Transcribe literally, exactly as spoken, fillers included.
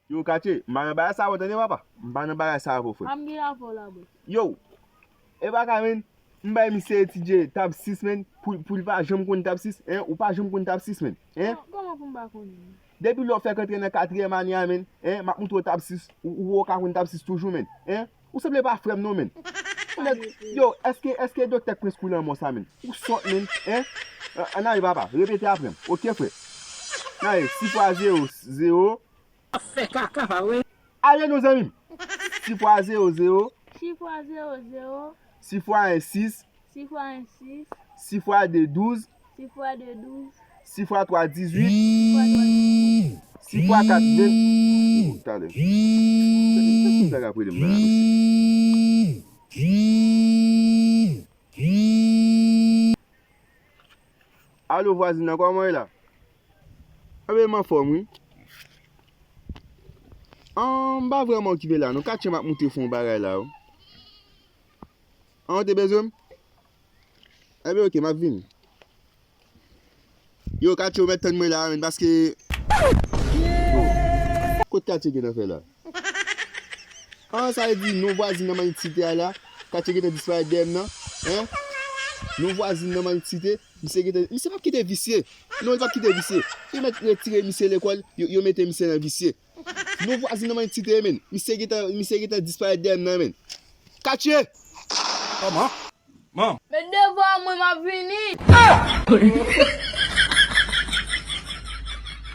Yo, Katye, m pa nan bagay sa yo, tande, papa. M pa nan bagay sa yo, frè. M gen afè w la, bro. Yo, e pa ka, menn. M bay misye etidye tab sis, menn, pou, pou li pa janm konn tab sis, en? Ou pa janm konn tab sis, menn, en? Kòman pou m pa konnen? Depi lè w fèk antre nan katriyèm ane a, menn, en? M ap montre w tab sis, ou, ou, ou ka konn tab sis toujou, menn, en? Ou sanble pa frè m non, menn. Ou nèg, yo, èske, èske doktè k prens kou lanmò sa, menn? Ou sòt, menn, en? An, ann ale, papa, repete apre m. Oke, frè. Ann ale, sis fwa zewo, zewo. Ap fè kaka, pa vre? Ale non, zanmi m. Sis fwa zewo, zewo. Sis fwa zewo, zewo. Sis fwa en, sis. Sis fwa en, sis. Sis fwa de, douz. Sis fwa de, douz. Sis fwa twa, dizuit. Sis fwa twa, dizuit. Sis fwa kat, ven. Talè. Kisa k ap rele m la, mesye? Alo, vwazin nan, kòman w ye la? Anben, m anfòm, wi. An, m pa vrèman okipe la, non. Katye m ap moute fè yon bagay la, wi. An, w te bezwen m? Enben, oke, m ap vini. Yo, Katye, w mèt tann mwen la, menn, paske... Yo, kot Katye gentan fè la? An, sa vle di, non vwazin nan Manit Site a la, Katye gentan disparèt dèyè m nan, en? Non vwazin nan Manit Site, misye gentan, misye p ap kite visye. Non, li p ap kite visye. Yo mèt retire misye lekòl, yo, yo mete misye nan visye. Non vwazin nan Manit Site, menn. Misye gentan, misye gentan disparèt dèyè m nan, menn. Katye! Kòman? Bon. Men devwa mwen, m ap vini.